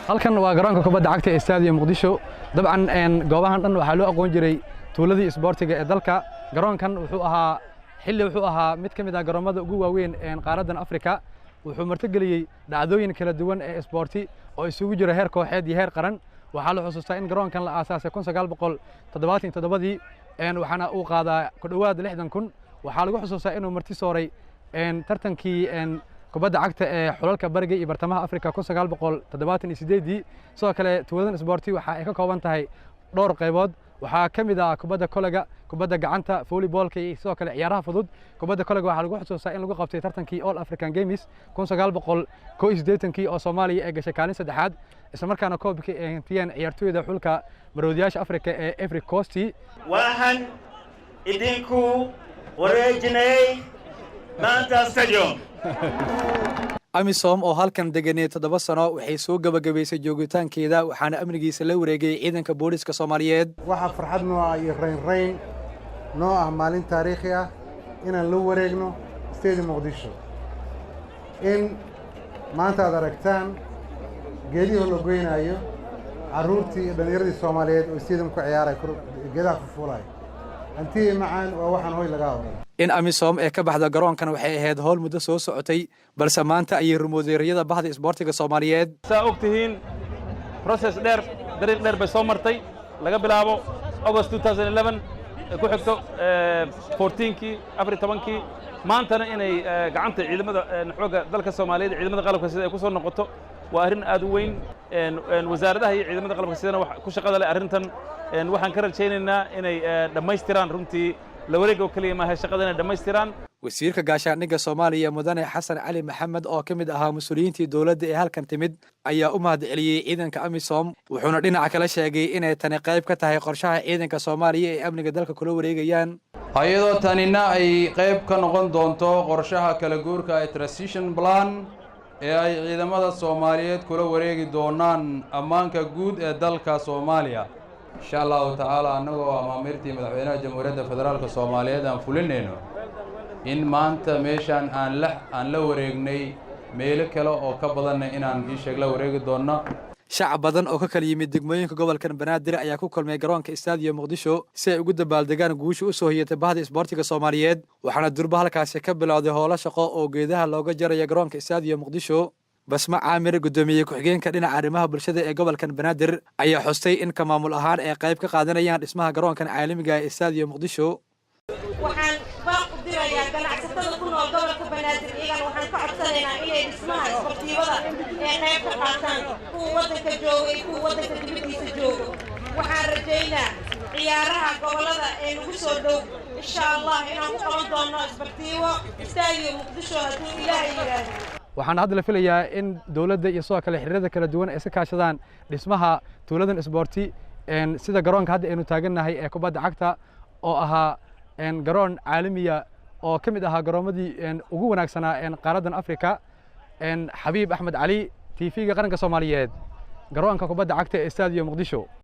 Halkan waa garoonka kubadda cagta ee Stadium Muqdisho. Dabcan goobahan dhan waxaa loo aqoon jiray tuuladii isboortiga ee dalka. Garoonkan wuxuu ahaa xilli wuxuu ahaa mid ka mid ah garoomada ugu waaweyn qaaraddan Afrika. Wuxuu martigeliyey dhacdooyin kala duwan ee isboorti oo isugu jira heer kooxeed iyo heer qaran. Waxaa la xusuustaa in garoonkan la aasaasay 1977-dii, waxaana uu qaadaa ku dhowaad 60,000. Waxaa lagu xusuustaa inuu marti sooray tartankii kubadda cagta ee xulalka Bariga iyo Bartamaha Afrika 1978-dii. Sidoo kale tuuladan isboorti waxa ay ka kooban tahay dhowr qaybood. Waxaa ka mid ah kubadda kolayga, kubadda gacanta, volleybalka iyo sidoo kale ciyaaraha fudud. Kubadda kolayga waxaa lagu xusuustaa in lagu qabtay tartankii All African Games 1981-kii oo Soomaaliya ay gashay kaalin saddexaad, isla markaana koobkii ay hantiyeen ciyaartooyda xulka Maroodiyaasha Afrika ee Ivory Coast. Waxaan idinku wareejinay maanta stadium. AMISOM oo halkan deganeed 7 sano waxay soo gebagabaysay joogitaankeeda, waxaana amnigiisa la wareegay ciidanka booliska Soomaaliyeed. Waxaa farxad noo ah iyo raynrayn noo ah maalin taariikhi ah inaan la wareegno Stadium Muqdisho, in maanta aad aragtaan geedihii la goynaayo, carruurtii iyo dhallinyaradii Soomaaliyeed oo stadium ku ciyaaray, geedaha fufuulaya. Hantiyi macaan waa waxaan hoy laga oran. In AMISOM ee ka baxda garoonkan waxay ahayd howl muddo soo socotay, balse maanta ayay rumowday riyada bahda isboortiga Soomaaliyeed. Saa og tihiin, process dheer, dariiq dheer bay soo martay, laga bilaabo August 2011, ee ku xigto 14-kii, 14-kii, maantana inay gacanta ciidamada xoogga dalka Soomaaliyeed, ciidamada qalabka sida ay ku soo noqoto waa arrin aad u weyn. Wasaaradaha iyo ciidamada qalabka sidana ku shaqada leh arrintan waxaan ka rajaynaynaa inay dhammaystiraan. Runtii la wareeg oo keliya maaha, shaqada inay dhammaystiraan. Wasiirka gaashaandhigga Soomaaliya, Mudane Xasan Cali Maxamed, oo ka mid ahaa mas-uuliyiintii dowladda ee halkan timid, ayaa u mahad celiyey ciidanka AMISOM, wuxuuna dhinaca kale sheegay inay tani qayb ka tahay qorshaha ciidanka Soomaaliya ee amniga dalka kula wareegayaan. Ayadoo tanina ay qayb ka noqon doonto qorshaha kala guurka ee transition plan ee ay ciidamada Soomaaliyeed kula wareegi doonaan ammaanka guud ee dalka Soomaaliya, insha Allahu tacaala. Annagoo amaamiirtii madaxweynaha Jamhuuriyadda Federaalka Soomaaliyeed aan fulinayno, in maanta meeshaan aan la wareegnay, meelo kale oo ka badanna inaan ii sheeg la wareegi doonno. Shacab badan oo ka kala yimid degmooyinka gobolkan Banaadir ayaa ku kulmay garoonka Stadium Muqdisho si ay ugu dabaaldegaan guusha u soo hoyatay bahda isboortiga Soomaaliyeed, waxaana durba halkaasi ka bilowday howlo shaqo oo geedaha looga jaraya garoonka Stadium Muqdisho. Basma Caamir, guddoomiye ku-xigeenka dhinaca arrimaha bulshada ee gobolkan Banaadir, ayaa xustay in ka maamul ahaan ay qayb ka qaadanayaan dhismaha garoonkan caalamiga ee Stadium Muqdisho. Waxaan baaq u dirayaa ganacsatada ku nool gobolka Banaadir. Iyagana waxaan ka codsanaynaa inay dhismaha isbartiibada ee qayb ka qaataan, kuwa waddanka jooga iyo kuwa waddanka dibaddiisa joogo. Waxaan rajaynaa ciyaaraha gobollada ee nagu soo dhow, insha Allah, inaan ku qaban doono isbartiibo Stadium Muqdisho, hadduu Ilaahay yidhaahdo. Waxaana hadda la filayaa in dowladda iyo sidoo kale xiriirada kala duwan ay iska kaashadaan dhismaha tuuladan isboorti, sida garoonka hadda aynu taagannahay ee kubadda cagta oo ahaa garoon caalamiya oo ka mid ahaa garoomadii ugu wanaagsanaa qaaraddan Afrika. Xabiib Axmed Cali, TV-ga Qaranka Soomaaliyeed, garoonka kubadda cagta ee Stadium Muqdisho.